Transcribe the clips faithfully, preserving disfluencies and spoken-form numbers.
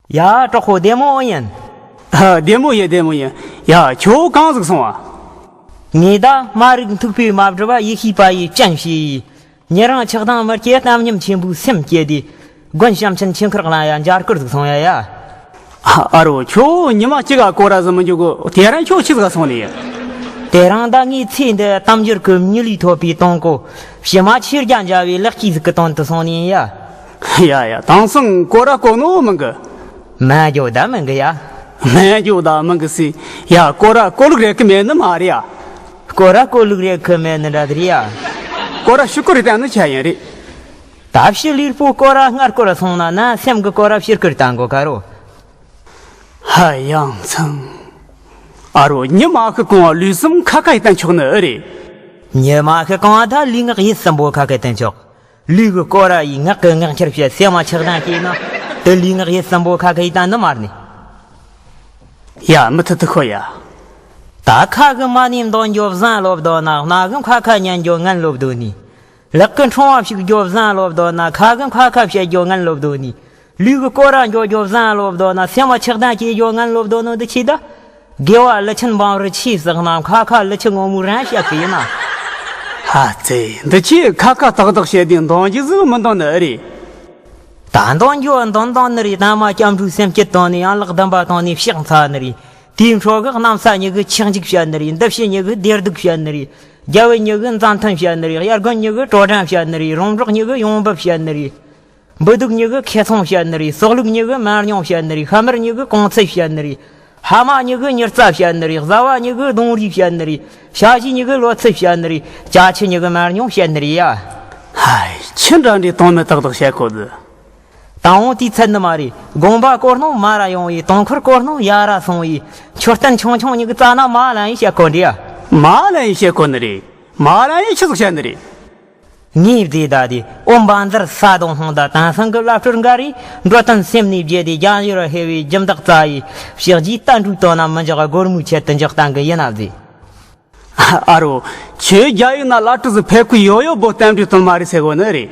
ཡ། གྲོགས་པོ་བདེ་མོ་ཡིན། ཨ། བདེ་མོ་ཡིན། བདེ་མོ་ཡིན། ཡ། ཁྱོད་གང་ཟིག་སོང་བ། ངས་ད་མ་རིག་མཐུག་པའི་མ་བསྒྲུབས་པ་ཡེ་ཤེས་པ་ཡི་སྤྱན་ཞེས། ཉེ་རིང་ཆགས་སྡང་མི་སྐྱེ་བཏང་སྙོམས་ཆེན་པོའི་སེམས་བསྐྱེད་དེ། དགོན་བྱམས་ཆེན་ཆོས་འཁོར་གླིང་ཡ་མཇལ་སྐོར་ཟིག་སོང་ཡ་ཡ། ཨ་རོ། ཁྱོད་ཉི་མ་གཅིག་ག་སྐོར་ར་ཟིག་མི་འཇུག་གོ། དེ་རིང་ཁྱོད་ཆི་ཟིག་ག་སོང་ནས་ཡིན། དེ་རིང་ད་ངའི་ཚེ་འདི་དལ་འབྱོར་གྱི་མྱི་ལས་ཐོབ་པའི་དོན་གོ། ཕྱི་མ་ཆོས་རྒྱལ་མཇལ་བའི་ལེགས་སྐྱེས་ཟིག་གི་དོན་དུ་སོང་ནས་ཡིན་ཡ། ཡ་ཡ། དེང་སང་སྐོར་ར་སྐོར་ནོ་མིན་གི། མ་འགྱོ་ད་མིན་གི་ཡ། མ་འགྱོ་ད་མིན་གི་སི། ཡ། སྐོར་ར་སྐོར་ལུགས་རེད་གི་མེད་ནི་མ་རེད་ཡ། སྐོར་ར་སྐོར་ལུགས་རེད་གི་མེད་ནི་འདྲ་དེ་རེད་ཡ། སྐོར་ར་ཤུ་སྐོར་རེད་ད་ནི་ཆ་ཡིན་རེད། ད་ཕྱི་ལུས་པོ་སྐོར་ར་སྔ་སྐོར་སོང་ན་ན་སེམས་གི་སྐོར་ར་ཕྱི་སྐོར་ད་འགོ་ག་རོ། ཧ། ཡང་ཚང་། ཨ་རོ། ཉི་མ་ཤི་གང་བ་ལུས་སེམས་ཁ་ཁ་ཡི་བསྟན་ཆོག་ནི་ཨེ་རེད། ཉི་མ་ཤི་གང་བ་ད་ལུས་ངག་ཡིད་གསུམ་པོ་ཁ་ཁ་བསྟན་ཆོག་ལུས་ཀྱི་སྐོར་ར་ཡིས་ངག་གི་ངག་འཁྱལ་བྱས་སེམས་མ་ཆགས་སྡང་སྐྱེས་ན། དེ་ལུས་ངག་ཡིད་གསུམ་པོ་ཁ་ཁ་ཡི་བསྟན་ནི་མ་རེད། ཡ། མུ་མཐུད་དུ་ཤོད་ཡ། ད་ཁ་གི་མ་ཎི་འདོན་རྒྱུ་བཟང་ལོབ་དོ་ན། སྣ་གི་ཁ་ཁ་ཉན་རྒྱུ་ངན་ལོབ་དོ་ནི། ལག་གི་འཕྲེང་བ་ཕྱུག་རྒྱུ་བཟང་ལོབ་དོ་ན། ཁ་གི་ཁ་ཁ་བཤད་རྒྱུ་ངན་ལོབ་དོ་ནི། ལུས་གི་སྐོར་ར་འགྱོ་རྒྱུ་བཟང་ལོབ་དོ་ན། སེམས་མ་ཆགས་སྡང་སྐྱེ་རྒྱུ་ངན་ལོབ་དོ་ནོ་འདི་ཆི་ད། དགེ་བ་ལི་ཆེན་བང་རི་ཆི་ཟེར་ན། ཁ་ཁ་ལི་ཆེན་ངོ་མོ་རང་བཤད་གི་ཡིན་ན། ཧ་ཙེ། འདི་ཆི་ཁ་ཁ་ཏག་ཏག་བཤད་དེ་འདོན་རྒྱུ་ཟིག་མི་འདོན་ནི་ཨེ་རེད། ད་འདོན་རྒྱུ་འདོན་འདོན་ནི་རེད། ད་མ་སྐྱབས་འགྲོའི་སེམས་བསྐྱེད་བཏང་ནས་ཡན་ལག་བདུན་པ་བཏང་ནས་ཕྱག་འཚལ་ནི་རེད། དེའི་འཕྲོ་གི་གནམ་ས་མྱི་གི་ཆགས་འཇིག་བཤད་ནི་རེད། འདི་ཕྱི་མྱི་གི་བདེ་སྡུག་བཤད་ནི་རེད། རྒྱལ་བུ་མྱི་གི་མཛའ་མཐུན་བཤད་ནི་རེད། དབྱར་དགུན་མྱི་གི་དྲོ་གྲང་བཤད་ནི་རེད། རོང་འབྲོག་མྱི་གི་ཡོང་འབབ་བཤད་ནི་རེད། འབུ་སྡུག་མྱི་གི་ཁེ་ཚོང་བཤད་ནི་རེད། སོག་ལུག་མྱི་གི་མར་ཉུང་བཤད་ནི་རེད། ཤ་མར་མྱི་གི་གོང་ཚད་བཤད་ནི་རེད། ཕ་མ་མྱི་གི་མྱུར་རྩ་བཤད་ནི་རེད། བཟའ་བ་མྱི་གི་གདོང་རིས་བཤད་ནི་རེད། ཞ་ཞི་མྱི་གི་ལོ་ཚད་བཤད་ནི་རེད། ཅ་ཆུ་མྱི་གི་མར་ཉུང་བཤད་ནི་རེད་ཡ། ཧའི། ཆི་འདྲ་འདྲའི་དོན་མེད་ཏག་ཏག་བཤད་གོ་ཟི། དང་བོ་དེའི་ཚད་ནི་མ་རེད། དགོན་པ་སྐོར་ནོ་མ་ར་ཡོང་ཡི། དུང་འཁོར་སྐོར་ནོ་ཡ་ར་སོང་ཡི། མཆོད་རྟེན་ཆུང་ཆུང་གཉིས་ཀྱི་རྩ་ན་མ་ལན་ཡི་བཤད་གོ་འདྲི་ཡ། མ་ལན་ཡི་བཤད་གོ་ནི་རེད། མ་ལན་ཡི་ཆི་ཟིག་བཤད་ནི་རེད། ངས་བཟླས་ད་དེ་ཨོཾ་བཛྲ་ས་དོང་ཧོང་ད། དེང་སང་གི་བླ་སྤྲུལ་འགའ་རེས་འགྲོ་དོན་སེམས་ནས་བརྗེད་དེ། རྒྱང་ཡོར་ཧེ་བའི་སྦྱིན་བདག་རྩ་ཡི་ཕྱག་རྗེས་བསྟན་འགྲོའི་དོན་ན་མི་འཇོག་སྒོར་མོའི་ཆེད་དུ་འཇོག་བཏང་གི་ཡིན་ན་བཟླས། ཨ་རོ། ཁྱོད་རྒྱ་ཡིག་ན་བླ་སྤྲུལ་ཟིག་ཕེབས་ཀི་ཡོད་ཡོད་བོ་བསྟན་འགྲོའི་དོན་མ་རེད་ཟེར་གོ་ནི་རེད།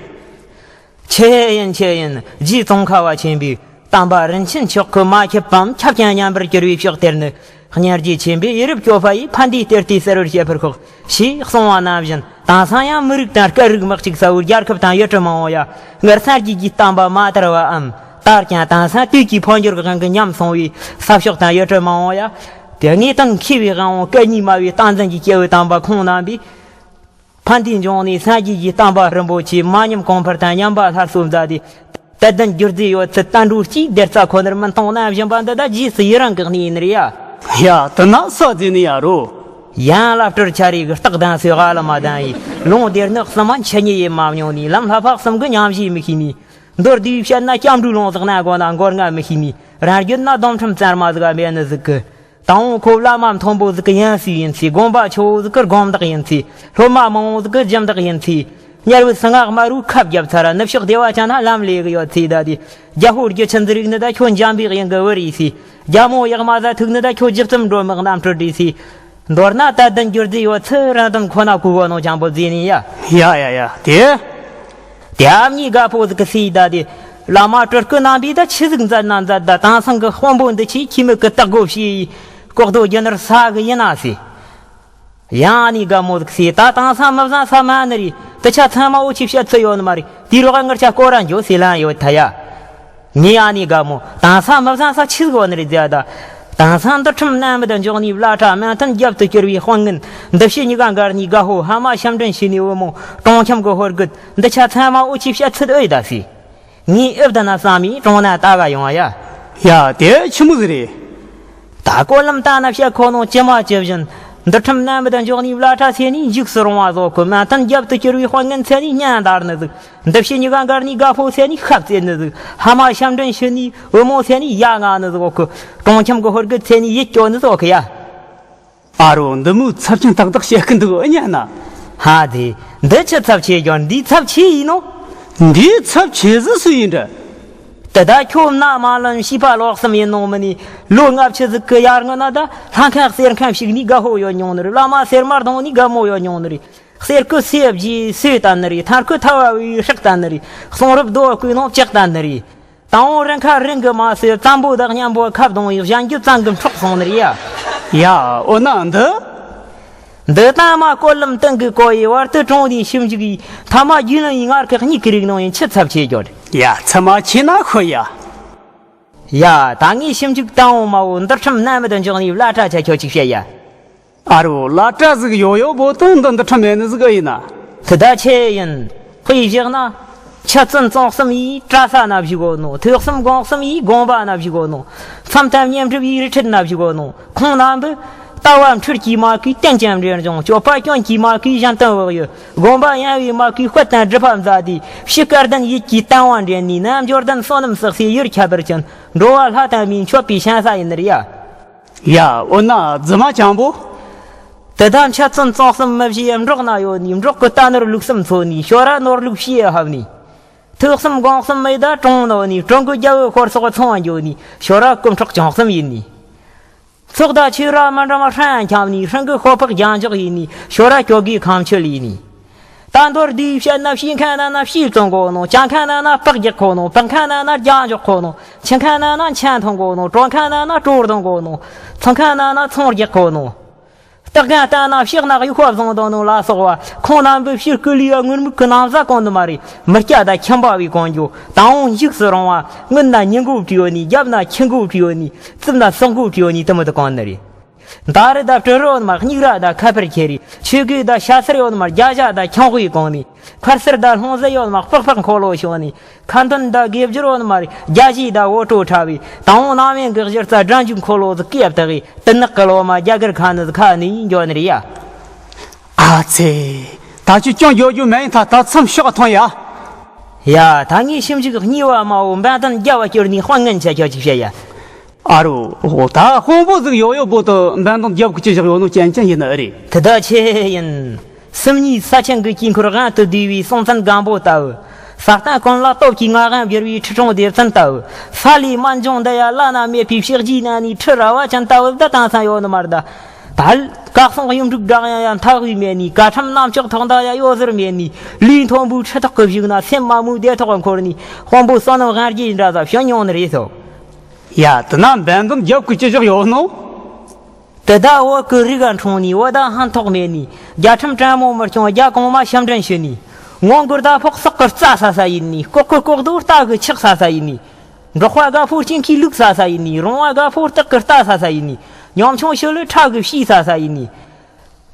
ཆི་ཡིན་ཆི་ཡིན། རྗེ་ཙོང་ཁ་བ་ཆེན་པོས་དམ་པ་རིན་ཆེན་མཆོག་གི་མ་ཁྱབ་པའམ་ཁྱབ་ཀྱང་མཉམ་པར་གྱུར་པའི་ཕྱག་དེར་ནི། སྙིང་རྗེ་ཆེན་པོས་ཡུ་རོབ་སྐྱོབ་པ་ཡིས་ཕན་བདེའི་གཏེར་དེ་གསལ་བར་བྱེད་པར་ཤོག་ཞེས་གསུངས་པ་ནང་བཞིན། དེང་སང་ཡང་མི་རིགས་དང་སྐད་རིགས་མི་གཅིག་ས་བོའི་རྒྱལ་ཁབ་དང་ཡུལ་གྲུ་མང་བོ་ཡ། སྔར་སངས་རྒྱས་ཀྱི་བསྟན་པ་མ་དར་བའམ་དར་ཀྱང་དེང་སང་དུས་ཀྱི་འཕོ་འགྱུར་གྱི་དབང་གིས་ཉམས་སོང་བའི་ས་ཕྱོགས་དང་ཡུལ་གྲུ་མང་བོ་ཡ། དེ་དངོས་དོན་མཁས་པའི་དབང་པོ་སྐད་གཉིས་སྨྲ་བའི་བསྟན་འཛིན་གྱི་སྐྱེས་བུ་དམ་པ་ཁོང་རྣམ་པས། ཕན་བདེའི་འབྱུང་གནས་སངས་རྒྱས་ཀྱི་བསྟན་པ་རིན་པོ་ཆེ་མ་ཉམས་གོང་འཕེལ་དང་ཉམས་པ་སླར་གསོ་མཛད་དེ། དད་ལྡན་སྒྱུ་རྩལ་ཡོད་ཚད་བསྟན་འགྲོའི་སྤྱིའི་བདེ་རྩ་ཁོ་ནར་སྨིན་གཏོང་གནང་བཞིན་པ་འདི་དག་རྗེས་སུ་ཡི་རང་གི་གནས་ཡིན་ནི་རེད་ཡ། ཡ། དེ་ན་ས་འཛིན་ནི་ཡ་རོ། ཡང་བླ་སྤྲུལ་ཆ་རེ་གི་རྟགས་དང་སོས་ཧ་ལ་མ་དང་ཡི་ལུང་སྡེར་ནི་གསུམ་མ་འཆི་ཉེ་ཡི་མ་མྱོང་ནི། ལམ་ལྷ་འཕགས་གསུམ་གི་ཉམས་བཞེས་མི་ཤེས་ནི། མདོར་བསྡུས་བཤད་ན་སྐྱབས་འགྲོའི་ལུང་ཟིག་ན་གོ་ན་མགོ་རྔ་མི་ཤེས་ནི། རང་རྒྱུད་ན་སྡོམ་ཁྲིམས་བཙན་མ་ཟིག་མེད་ནི་ཟིག་གི། དང་པོ་ཁོ་བླ་མ་མཐོན་པོ་ཟིག་གི་ཡང་སྲིད་ཡིན་ཚེ། དགོན་པ་ཆེ་བོ་ཟིག་གི་དགོན་བདག་ཡིན་ཚེ། སློབ་མ་མང་བོ་ཟིག་གི་སྦྱིན་བདག་ཡིན་ཚེ། དམྱལ་བའི་གསང་སྔགས་དམར་བོའི་ཁ་བརྒྱབ་ཚར་ར། ནུབ་ཕྱོགས་བདེ་བ་ཅན་ན་ལམ་ལས་གི་ཡོད་ཚེ། ད་དེ་རྒྱ་ཧོ་རྒྱུ་ཆེན་ཟིག་རིག་ནི་ད་ཁྱོད་འཇམ་པའི་དབྱིངས་གི་བུ་རེད་ཚེ། རྒྱ་མོ་ཡག་མ་ཟ་ཐུག་ནི་ད་ཁྱོད་ཇི་ཙམ་འགྲོ་མི་རྣམ་སྤྲུལ་རེད་ཚེ། མདོར་ན་དད་ལྡན་སྒྱུ་རྩལ་ཡོད་ཚེ་རང་དོན་ཁོ་ན་གོ་གོ་ནོ་ཅང་པོ་ཟེར་ནི་ཡ། ཡ་ཡ་ཡ། དེ། དེ་ཨ་མྱེས་དགའ་པོ་ཟིག་གི་སྲིད་ད་དེ། བླ་མ་སྤྲུལ་སྐུ་རྣམ་པས་ད་ཆི་ཟིག་མཛད་ན་མཛད་ད། དེང་སང་གི་དཔོན་པོ་འདི་ཆེ་ཁྱི་མི་གི་སྟག་སྒོ་ཕྱེ་ཡི་ལྐོག་རྡོ་རྒྱུ་ནོར་ཟ་གི་ཡིན་ན་ཟེར། ཡང་ཨ་ནེ་དགའ་མོ་ཟིག་གི་སྲིད་ད། དེང་སང་མི་བཟང་ས་མ་ནི་རེད། དེ་ཆ་ཚང་མ་འུ་ཆེ་བཤད་ཚུལ་ཡོད་ནི་མ་རེད། དེའི་རོགས་ངར་ཆ་སྐོར་ར་འགྱོ་ཟེར་ལན་ཡོད་ཐ་ཡ། ངའི་ཨ་ནེ་དགའ་མོ། དེང་སང་མི་བཟང་ས་ཆི་ཟིག་ཡོད་ནི་རེད་ཟེར་ད། དེང་སང་འདུལ་ཁྲིམས་རྣམ་མེད་དུ་འཇོག་ནི་བླ་གྲྭ་མིང་དོན་རྒྱབ་ཏུ་བསྐྱུར་བའི་དཔང་ངན། འདི་ཕྱི་གཉིས་ཀ་འགར་ནི་དགའ་ཧོ། ཕ་མ་ཞབས་འདྲེན་བྱས་ནི་བུ་མོ། གྲོང་ཁྱིམ་གི་ཧོར་རྒུད། འདི་ཆ་ཚང་མ་འུ་ཆེ་བཤད་ཚུལ་ཨེ་ད་སི། ངའི་ཨེབ་ད་ན་བསམ་མི་གྲོང་ན་ལྟ་ག་ཡོང་ཡ། ཡ། དེ་ཆི་མོ་ཟིག་རེད། ད་གོ་ལམ་ལྟ་ན་བཤད་ཁོ་ནོ་ཇི་མ་ཇི་བཞིན། འདུལ་ཁྲིམས་རྣམ་མེད་དུ་འཇོག་ནི་བླ་གྲྭ་ཟེར་ནི་འཇིགས་སུ་རུང་བ་བཟོ་གི། མིང་དོན་རྒྱབ་ཏུ་བསྐྱུར་བའི་དཔང་ངན་ཟེར་ནི་སྙན་འདར་ནི་ཟིག་འདི་ཕྱི་གཉིས་ཀ་འགར་ནི་དགའ་ཕོ་ཟེར་ནི་ཤ་བཙལ་ནི་ཟིག་ཕ་མ་ཞབས་འདྲེན་ཞུ་ནི་བུ་མོ་ཟེར་ནི་ཡ་ང་ནི་ཟིག་གི། གྲོང་ཁྱིམ་གི་ཧོར་རྒུད་ཟེར་ནི་ཡིད་སྐྱོ་ནི་ཟིག་གི་ཡ། ཨ་རོ། འདི་མོའི་ཚབས་ཆེན་ཏག་ཏག་བཤད་གི་འདུག་ཨེ་ཉན་ན། ཧ་དེ། འདི་ཆི་ཚབས་ཆེ་རྒྱུ། འདིའི་ཚབས་ཆེ་ཡིན་ནོ། འདིའི་ཚབས་ཆེ་ཟིག་སུ་ཡིན་འདྲ། དེ་ད་ཁྱོད་མནའ་མ་ལོན་བྱིས་པ་ལོ་གསུམ་ཡིན་ནོ་མིན་ནི། ལོ་ལྔ་བཅུ་ཟིག་གི་ཡར་སྔོན་ན་ད་ལྷ་ཁང་གསེར་ཁང་ཞིག་ནི་དགའ་ཧོ་ཡོད་མྱོང་ནི་རེད། བླ་མ་གསེར་མར་གདོང་ནི་དགའ་མོ་ཡོད་མྱོང་ནི་རེད། གསེར་སྐུ་སེ་བརྗེས་སོས་བཏང་ནི་རེད། ཐང་སྐུ་ཐ་བ་བའི་སྲེག་བཏང་ནི་རེད། གསུང་རབ་རྡོ་བརྐོས་ནོ་བཅག་བཏང་ནི་རེད། དང་པོ་རིང་ཁ་རིང་གི་མ་ཟད་བཙན་པོ་དང་མཉམ་པོ་ཁ་བརྡུང་བའི་གཞན་རྒྱུད་བཙན་གྱི་འཕྲོག་སོང་ནི་རེད་ཡ། ཡ། འོ་ན་འདི། འདི་ལྟ་མ་སྐོར་ལམ་སྟེང་གི་སྐོར་ཡི་བར་དུ་གྲོང་ནས་ཞིབ་འཇུག་གིས་ཐ་མ་རྒྱུས་ལོན་ཡི་ངར་ཁག་གཉིས་ཀྱི་རིགས་ནང་ཡིན་ཆི་ཚབ་ཆེ་རྒྱུ་རེད། ཡ། ཚད་མ་ཆེ་ན་ཤོད་ཡ། ཡ། ད་ངས་ཞིབ་འཇུག་བཏང་འོང་མ་འོ་འདུལ་ཁྲིམས་རྣལ་མེད་དུ་འཇོག་ནས་བླ་གྲྭ་ཆ་ཁྱོད་ཅིག་བཤད་ཡ། ཨ་རོ། བླ་གྲྭ་ཟིག་ཡོ་ཡོ་བོ་དང་འདི་འདི་ཁྲིམས་མེད་ནི་ཟིག་ཨེ་ཡིན་ན། དེ་ད་ཆེ་ཡིན། དཔེ་བཞག་ན། ཆ་བཙུན་བཙོང་གསུམ་ཡིས་གྲྭ་ས་ན་བཞུགས་གོ་ནོ། ཐོས་གསུམ་སྒོམ་གསུམ་ཡིས་དགོན་པ་ན་བཞུགས་གོ་ནོ། མཚམས་ཐབས་བསྙེན་སྒྲུབ་ཡིས་རི་ཁྲོད་ན་བཞུགས་གོ་ནོ། ཁོང་རྣམ་པོ། ལྟ་བ་འཁྲུལ་གྱིས་མ་གོས་གཏན་ཅན་འདྲེན་སྦྱོང་། སྤྱོད་པ་སྐྱོན་གྱིས་མ་གོས་གཞན་དོན་བག་ཡོད། སྒོམ་པ་ཡང་བས་མ་གོས་དཔལ་དང་སྒྲུབ་པ་མཛད་དེ། ཕྱི་སྐལ་ལྡན་ཡིད་ཀྱི་བརྟན་པ་འདྲེན་ནས། རྣལ་འབྱོར་ལྡན་བསོད་ནམས་བསགས་སའི་ཡུལ་ཁྱད་པར་ཅན། འགྲོ་བ་ལྷ་དང་མིའི་མཆོད་པའི་ཞིང་ས་ཡིན་ནི་རེད་ཡ། ཡ། འོ་ན་རྫུན་མ་སྤྱང་པོ། དེ་དག་འཆད་རྩོད་རྩོམ་གསུམ་མི་བྱེད་འབྲོག་ན་ཡོད་ནི། འབྲོག་གི་རྟ་ནོར་ལུག་གསུམ་འཚོ་ནི། ཞོ་ར་ནོར་ལུག་ཕྱིའི་ཧབ་ནི། ཐོས་གསུམ་སྒོམ་གསུམ་མེད་ད་གྲོང་ནོ་ནི། གྲོང་གི་རྒྱལ་པོའི་ཤོར་སོགས་ཚོང་འགྱོ་ནི། ཞོ་ར་རྐུ་འཕྲོག་བྱང་གསུམ་ཡིན་ནི། ཚོགས་དང་ཆོས་ར་མི་འདྲ་བ་ཧྲན་འཁྱམ་ནི། ཧྲང་གི་ཤོ་ཕག་རྒྱང་འཇོག་ཡིན་ནི། ཞོ་ར་སྐྱོ་གི་ཁམ་ཆུ་ལི་ནི། ད་མདོར་བསྡུས་བཤད་ན། བཤད་མཁན་ན་ན་བཤད་བཙོང་གོ་ནོ། བཅའ་མཁན་ན་ན་སྤགས་རྒྱག་གོ་ནོ། སྤང་མཁན་ན་ན་རྒྱང་འཇོག་གོ་ནོ། འཆི་མཁན་ན་ན་འཆམ་འཐུང་གོ་ནོ། དྲོ་མཁན་ན་ན་དྲོ་བརྡུང་གོ་ནོ། ཚོང་མཁན་ན་ན་ཚོང་རྒྱག་གོ་ནོ། སྟག་རྒན་ལྟ་ན་ཕྱག་ན་གཡུག་པ་བཟུང་དོ་ནོ་ལ་སོགས་པ། ཁོང་རྣམ་པའི་ཕྱིར་སྐུ་ལུས་ཡ་ངུར་སྨྲིག་གི་ནམ་བཟའ་གོན་ནི་མ་རེད། མི་སྐྱ་དང་ཁྱིམ་པ་བའི་གོན་རྒྱུ་དང་པོ་འཇིགས་སུ་རུང་བ། སྔུན་ན་ཉི་མགོ་བྲིས་ཡོད་ནི། རྒྱབ་ན་ཁྱི་མགོ་བྲིས་ཡོད་ནི། རྩིབ་ན་སོག་མགོ་བྲིས་ཡོད་ནི། དེ་མོ་དུ་གོན་ནི་རེད། མདའ་རི་དང་གྲི་རི་ཡོད་མ། སྙིགས་ར་དང་ཁ་ཕར་ཁྱེར་རེ། ཆོས་གོས་དང་ཤ་སེར་ཡོད་མ། རྒྱ་ཞྭ་དང་ཁྱང་དབུས་གོན་ནི། མཁར་སེར་དང་ལྷུང་བཟེད་ཡོད་མ། པགས་པ་འཁོར་ལོ་ཞོན་ནི། ཁ་འདོན་དང་དགེ་སྦྱོར་ཡོད་མ། རྒྱ་ཞྭ་དང་འོ་སྤྲོ་ཕྲ་བའི། དང་པོ་རྣམ་གཡེང་གི་གཞིར་རྩ་སྒྲ་འཇུག་འཁོར་ལོ་ཟིག་གིས་བཏགས་གི། དུ་ནག་གི་ལོ་མ་རྒྱ་གར་ཁ་ནི་ཁ་ནི་འགྱོ་ནི་རེད་ཡ། ཨ་ཙེ། ད་ཁྱོད་ཀྱང་འགྱོ་རྒྱུ་མེད་ཡིན། ད་ད་མཚམས་ཤོག་ཐོན་ཡ། ཡ། ད་ངས་ཞིབ་འཇུག་གཉིས་པ་མ་འོ་འབན་དོན་རྒྱབ་བ་སྐྱོར་ནས་དཔང་ངན་ཆ་ཁྱོད་ཅིག་བཤད་ཡ། ཨ་རོ། ད་དཔོན་པོ་ཟིག་ཡོ་ཡོ་བོ་དུ་འབན་དོན་རྒྱབ་གི་ཅི་བཞག་ཡོད་ནོ་ཅན་ཅན་ཡིན་ནི་ཨེ་རེད། དེ་ད་ཆེ་ཡིན། སུམ་གཉིས་ས་ཆེན་གྱི་དཀྱིལ་འཁོར་དབང་དུ་བསྡུས་པའི་སྲོང་བཙན་སྒམ་པོ་ལྟ་བུ། ས་སྟེང་ཀུན་ལ་སྟོབས་ཀྱིས་ངག་དབང་བསྒྱུར་བའི་ཁྲི་སྲོང་ལྡེ་བཙན་ལྟ་བུ། ས་ལས་མ་འབྱུང་འདི་ཡ་བླ་ན་མེད་པའི་ཕྱག་རྗེས་གནང་ནས་ཁྲི་རལ་པ་ཅན་ལྟ་བུ་འདི་དང་ས་ཡོད་ནི་མ་རེད་ད། ད་བཀའ་སྲུང་གཡུ་འབྲུག་སྒྲ་དབྱངས་ཡང་མཐའ་དབུས་མེད་ནས། བཀའ་ཁྲིམས་རྣམ་དཔྱོད་ཐོག་མཐའ་ཡང་གཡོ་ཟོལ་མེད་ནས། ལུས་མཐོན་པོའི་ཁྲི་ཐོག་གི་བཞུགས་ན། སེམས་དམའ་མོའི་སྡེ་ཐོག་འཁོར་ནས། དཔོན་པོ་བསོད་ནམས་དབང་རྒྱལ་འདྲ་ས་བྱོན་མྱོང་ནི་རེད་སོ། ཡ། དེ་ན་འབན་དོན་རྒྱབ་གི་ཅི་བཞག་ཡོད་ནོ། དེ་ད་བོད་ཀྱི་རིགས་ལ་འཁྲུངས་ནས། བོད་ད་ཧན་ཐོག་མེད་ནས། རྒྱལ་ཁྲིམས་དྲང་མོ་མི་སྐྱོང་། རྒྱལ་གོང་མ་ཞབས་འདྲེན་ཞུ་ནས། ངོ་མགུར་ད་ཕོག་སོག་གི་རྩྭ་ས་ས་ཡིན་ནས། ལྐོག་གི་ལྐོག་རྡོ་རྟ་གི་ཆག་ས་ས་ཡིན་ནས། འབྲོག་པ་དགའ་ཕོ་སྐྱིན་གྱི་ལུག་ས་ས་ཡིན་ནས། རོང་བ་དགའ་ཕོ་སྟག་གི་རྟ་ས་ས་ཡིན་ནས། ཉམ་ཆུང་ཞི་ལུ་ཁྲག་གི་བཤིས་ས་ས་ཡིན་ནས།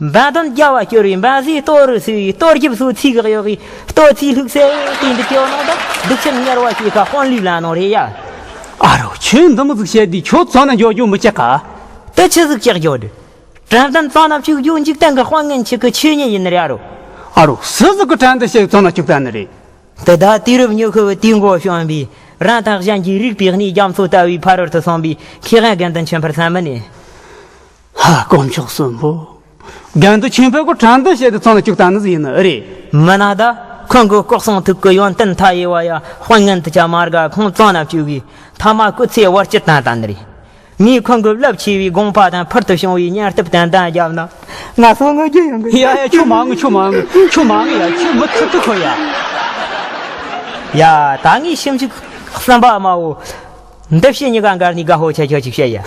འབན་དོན་རྒྱབ་བ་སྐྱོར་བའི་འབན་ཟེ་ལྟོ་རུ་སུ་ཡི་ལྟོ་རྒྱབ་སུ་ཚིག་གི་གཡོག་གི་ལྟོ་ཚིག་ལྷུག་སེ་དེ་འདི་སྐྱོ་ནང་ད་སྡུག་ཆེན་དམྱལ་བ་སྐྱེ་ཁ་དཔོན་ལུས་ལ་ནོ་རེད་ཡ། ཨ་རོ། ཁྱོད་འདི་མོ་ཟིག་བཤད་དུས་ཁྱོད་ཙོ་ན་འགྱོ་རྒྱུ་མི་ཆག་ག། དེ་ཆི་ཟིག་ཆག་རྒྱུ་རེད། དྲན་རྟེན་ཙོ་ན་བཅུག་རྒྱུ་འཇིག་རྟེན་གི་དཔང་ངན་ཆེ་གི་ཆོས་ཉིད་ཡིན་ནི་རེད་ཨ་རོ། ཨ་རོ། སུ་ཟིག་གི་དྲན་དུ་བཤད་ཙོ་ན་བཅུག་ད་ནི་རེད། དེ་ད་དུས་རབས་ཉི་ཤུ་བའི་དུས་འགོ་བྱོན་པའི་རང་དང་གཞན་གྱི་རིག་པའི་གནས་རྒྱ་མཚོ་ལྟ་བུའི་ཕ་རོལ་ཏུ་སོང་བའི་མཁས་དབང་དགེ་འདུན་ཆོས་འཕེལ་ཚང་མི་ནི། ཧ། དཀོན་མཆོག་གསུམ་པོ། དགེ་འདུན་ཆོས་འཕེལ་གོ་དྲན་དུ་བཤད་དེ་ཚང་ལ་བཅུག་ད་ནི་ཟིག་ཡིན་ནི་ཨེ་རེད། མིན་ན་ད་ཁོང་གི་ལྐོག་གསུང་ཐུགས་ཀྱི་ཡོན་ཏན་མཐའ་ཡས་པ་ཡ་དཔང་ངན་དུ་ཆ་མ་དགའ་ཁོང་ཙོ་ན་བཅུག་གིས་ཐ་མ་སྐུ་ཚེ་བར་ཆད་བཏང་ད་ནི་རེད། ངས་ཁོང་གི་རླབས་ཆེ་བའི་དགོངས་པ་དང་ཕུལ་དུ་བྱུང་བའི་སྙན་སྟབས་དང་ལྡན་རྒྱབ་ན། ང་སོ་ངོ་རྒྱུ་ཡོང་གི། ཡ་ཡ། ཁྱོད་མ་ངུ། ཁྱོད་མ་ངུ། ཁྱོད་མ་ངུ་ཡ། ཁྱོད་མི་ཐུབ་ཐུབ་ཁོ་ཡ། ཡ། ད་ངས་ཞིབ་འཇུག་གསུམ་པ་མ་འོ། འདི་བཤད་གཉིས་ཀ་འགལ་ནས་དགའ་ཧོ་ཆ་ཁྱོད་ཅིག་བཤད་ཡ།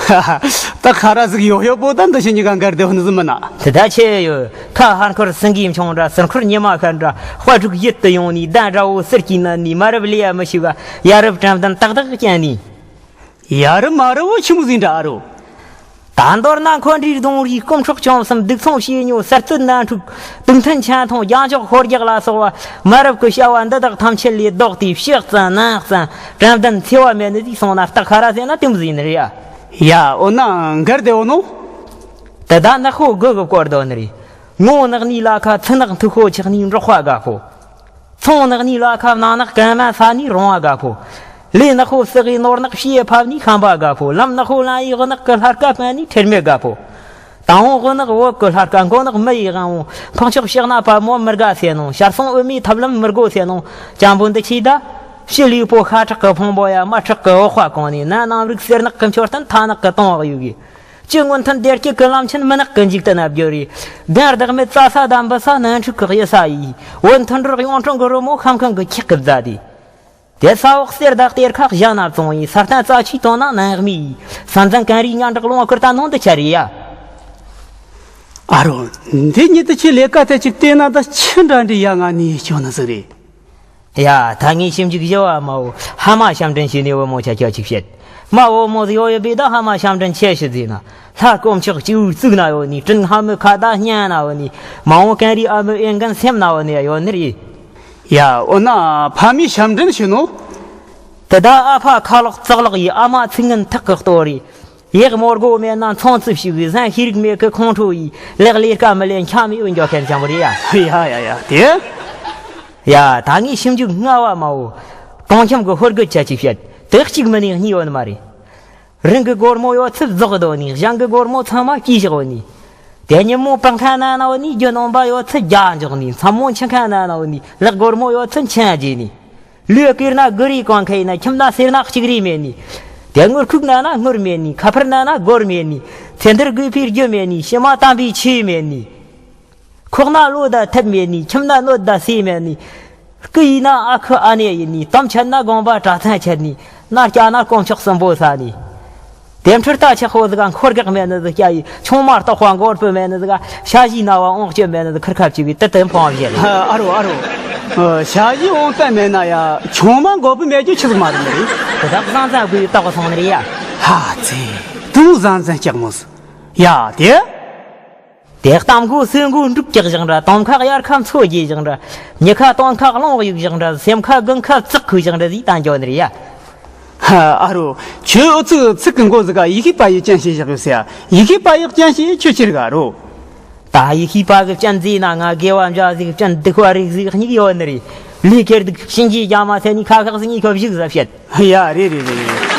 ད་ཁ་ར་ཟིག་ཡོད་ཡོད་པོ་ད་འདི་བཤད་གཉིས་ཀ་འགལ་བདེ་བོ་ནི་ཟིག་མིན་ན། དེ་ད་ཆེ་ཡོད། ཁ་ཧར་འཁོར་སེང་གེའི་མཆོང་འདྲ། ཟུར་འཁོར་ཉི་མ་ཤར་འདྲ། དཔའ་ཕྲུག་ཡིད་དུ་ཡོང་ནས་ཟླ་འདྲ་བོ་ཟུར་གྱིས་མནན་ནས། མ་རབས་ལས་ཡ་མི་ཤེས་ག་ཡ་རབས་དྲན་རྟེན་ཏག་ཏག་བསྐྱལ་ནས། ཡ་རབས་མ་རབས་བོ་ཆི་མོ་ཟིག་འདྲ་ཨ་རོ། ད་མདོར་ན་འཁོན་འདྲིས་གདོང་རིས་དཀོན་མཆོག་བཅོམ་གསུམ། སྡིག་མཚུངས་བྱེད་རྙོག་གསར་གཏོད་ནང་འཁྲུག་སྡུག་མཐུན་ཆང་འཐུང་རྒྱང་འཇོག་ཤོར་རྒྱག་ལ་སོགས་པ་མ་རབས་ཀྱི་བྱ་བ་འདི་དག་ཐམས་ཅད་ལས་ལྡོག་སྟེ་ཕྱག་བཙལ་ནང་བཙལ་དྲན་རྟེན་འཚེ་བ་མེད་ནི་ཟིག་སོང་ན་སྟག་ཁ་ར་ཟེར་ན་དེ་མོ་ཟིག་ཡིན་ནི་རེད་ཡ། ཡ། འོ་ན་འགལ་བདེ་བོ་ནོ། དེ་ད་ནག་པོ་དགུ་གི་སྐོར་དོ་ནི་རེད། ངོ་ནག་ནི་ལ་ཁ་ཚི་ནག་མཐུག་པོ་ཆགས་ནི་འབྲོག་པ་དགའ་པོ། ཚོང་ནག་ནི་ལ་ཁ་ནག་ནག་གན་མ་ས་ནི་རོང་བ་དགའ་པོ། ལས་ནག་པོ་ཟག་གི་ནོར་ནག་ཕྱི་ཡི་ཕབ་ནི་ཤམ་པ་དགའ་པོ། ལམ་ནག་པོ་ལ་ཡི་དབུ་ནག་གི་ལྷ་སྐལ་སྤེལ་ནི་ཁྲེལ་མེད་དགའ་པོ། དང་པོ་དབུ་ནག་བོད་གི་ལྷ་སྐལ། མགོ་ནག་མི་ཡི་དབང་པོ། འཕགས་མཆོག་ཕྱག་ན་པ་མོ་མི་དགའ་ཟེར་ནོ། ཞར་སོང་དབུ་མའི་ཐབས་ལམ་མི་དགོ་ཟེར་ནོ། ཅམ་པོ་འདི་ཆི་ད། ཕྱི་ལུས་པོ་ཤ་ཁྲག་གི་ཕུང་པོ་ཡ། མ་ཁྲག་གི་འོག་པ་གང་ནས་ན། ནང་རིག་གསེར་ནག་གི་མཆོད་རྟེན། ཐ་ནག་གི་དུང་བག་ཡོད་གི། ཅི་སྔོན་ཐོན་བདེ་སྐྱིད་ཀྱི་ལམ་ཆེན། མི་ནག་གི་འཇིག་རྟེན་ན་བསྒྱུར་རེ། གང་བདག་མེད་རྩྭ་ས་དང་འབུ་ས། ནང་འཁྲུག་གི་གཡུལ་ས་ཡིས། བོད་མཐུན་གྲོགས་གཡུང་དྲུང་གི་རོལ་མོ། ཁམས་ཁང་གི་འཁྱག་གི་བཟའ་དེ། དེ་ས་འོག་གསེར་དང་གཏེར་ཁ་གཞན་ན་བཙོང་ཡིན། ས་སྟེང་རྩ་ཆུའི་དོན་ན་ནང་མི་ཡིན། ས་འཛིན་གངས་རིའི་ཉ་འབྲོག་ལུང་བ་ཁུར་ད་ནང་དུ་ཆ་རེད་ཡ། ཨ་རོ། འདི་ཉིད་དུ་ཁྱེད་ལས་ཀ་དེ་ཅིག་བལྟས་ན་ད་ཆི་འདྲ་འདྲི་ཡ་ང་ནི་སྐྱོ་ནི་ཟིག་རེད། ཡ། ད་ངས་ཞིབ་འཇུག་བྱས་པ་མ་འོ་ཧ་མ་ཞབས་འདྲེན་བྱས་ནས་བུ་མོ་ཆ་ཁྱོད་ཅིག་བཤད། མ་བུ་མོ་ཟིག་ཡོད་ཡོད་པས་ད་ཧ་མ་ཞབས་འདྲེན་ཆེ་ཞིག་ཟིག་ན། ལྷ་དཀོན་མཆོག་སྤྱི་བོའི་གཙུག་ན་ཡོད་ནི། དྲིན་ལྷ་མོའི་ཁ་ད་སྙན་ན་ཡོད་ནི། མ་འོ་གངས་རིའི་ཨ་མོའི་ཨེ་འགན་སེམས་ན་ཡོད་ནི་ཡོད་ནི་རེད། ཡ། འོ་ན་ཕ་མས་ཞབས་འདྲེན་བྱས་ནོ། དེ་ད་ཨ་ཕ་ཁ་ལོག་ཙག་ལོག་ཡིས། ཨ་མ་ཚིག་ངན་ཐག་གི་གཏོར་རེད། ཡག་མོ་སྒོ་མེད་ན་མཚོན་རྩིབ་ཞིག་གི། ཟན་ཤེས་རིག་མེད་གི་ཁོང་ཁྲོ་ཡིས། ལེགས་ལས་ཀ་མི་ལས་འཁྱམ་ཡོད་འཇོག་མཁན་ཅང་པོ་རེད་ཡ། ཡ་ཡ་ཡ་དེ། ཡ། ད་ངས་ཞིབ་འཇུག་སྔ་བ་མ་བོ། གྲོང་ཁྱིམ་གི་ཧོར་རྒུད་ཆ་ཅིག་བཤད། དེ་གཅིག་མིན་ནས་གཉིས་ཡོད་ནི་མ་རེད། རང་གི་སྒོར་མོ་ཡོད་ཚད་རྫོགས་འདོད་ནི། གཞན་གི་སྒོར་མོ་ཚང་མ་སྐྱིད་ཞོག་ནི། དེ་ཉིན་མོ་པང་ཁ་ན་ན་བ་ནི། རྒྱུ་ནོམ་པ་ཡོད་ཚད་རྒྱ་འཇོག་ནི། མཚན་མོ་ཁྱིམ་ཁ་ན་ན་བ་ནི། ལག་སྒོར་མོ་ཡོད་ཚད་ཁྱིམ་རྒྱས་ནི། ལུས་བསྐུར་ན་དགུ་རེ་གང་ཁེ་ཡིན་ན། ཁྱིམ་ན་ཟེར་ན་གཅིག་རེ་མེད་ནི། དེ་ངུར་ཁུག་ན་ན་ངུར་མེད་ནི། ཁ་ཕར་ན་ན་སྒོར་མེད་ནི། ཚེ་འདིར་དགོས་པའི་རྒྱུ་མེད་ནི། ཕྱི་མ་དམ་པའི་ཆོས་མེད་ནི། ཁོག་ན་བློ་དང་ཐབས་མེད་ནི། ཁྱིམ་ན་གནོད་དང་སྲས་མེད་ནི། སྐུ་ཡིན་ན་ཨ་ཁུ་ཨ་ནེ་ཡིན་ནི། དམ་ཆད་ན་དགོངས་པ་གྲྭ་ཚང་ཆད་ནི། མནའ་བསྐྱལ་ན་དཀོན་མཆོག་གསུམ་པོ་ཟ་ནི། དེ་འཕྲུལ་ལྟ་ཆག་ཧོ་ཟིག་ག་འཁོར་གེགས་མེད་ནི་ཟིག་སྐྱ་ཡི། ཆུང་མ་ལྟག་པ་འགོར་པོ་མེད་ནི་ཟིག་ག་ཞ་ཞི་ན་བ་འོང་སྐྱོ་མེད་ནི་ཟིག་ཁུར་ཁ་བཅུག་གི་དེ་དེ་འཕང་བཞེས་ལ། ཨ་རོ་ཨ་རོ། ཞ་ཞི་འོང་སྟངས་མེད་ན་ཡ་ཆུང་མ་འགོར་པོ་མེད་རྒྱུ་ཆི་ཟིག་མ་རེད་ནི་རེད། དེ་དག་བཟང་བཙན་དགོས་ཡོད་དག་སོང་ནི་རེད་ཡ། ཧ་ཚེ། དུང་བཟང་བཙན་སྐྱག་མོ་ཟིག་ཡ་དེ། དེ་གཏམ་མགོ་སེ་མགོ་འབྲུག་སྐྱག་བཞག་འདྲ། དོང་ཁ་དབྱར་ཁ་མཚོ་རྒྱས་བཞག་འདྲ། ཉི་ཁ་སྟོན་ཁ་རླུང་གཡུག་བཞག་འདྲ། སེམས་ཁ་དགུན་ཁ་ཙག་ཁུ་བཞག་འདྲ་ཟིག་ད་འགྱོ་ནི་རེད་ཡ། ཨ་རོ། ཁྱོད་ཨུ་ཚུགས་ཚིག་གི་མགོ་ཟིག་ག་ཡི་ཤེས་པ་ཡི་ཅན་ཞེས་བཞག་ཡོད་ཟེར་ཡ། ཡི་ཤེས་པ་ཡི་ཅན་ཞེས་ཁྱོད་ཆི་རིག་ཨ་རོ། ད་ཡི་ཤེས་པ་གི་ཅན་ཟེར་ན་ང་དགེ་བ་འཇའ་ཟིག་ཅན་སྡིག་པ་རིག་ཟིག་གཉིས་ཡོད་ནི་རེད། ལས་ཁེར་སྡུག་གཤིན་རྗེའི་རྒྱ་མ་ཟེར་ནི་ཁ་ཁག་ཟིག་གཉིས་ཁོ་བཞུགས་ཟ་བཤད། ཡ་རེད་རེད་རེད་རེད།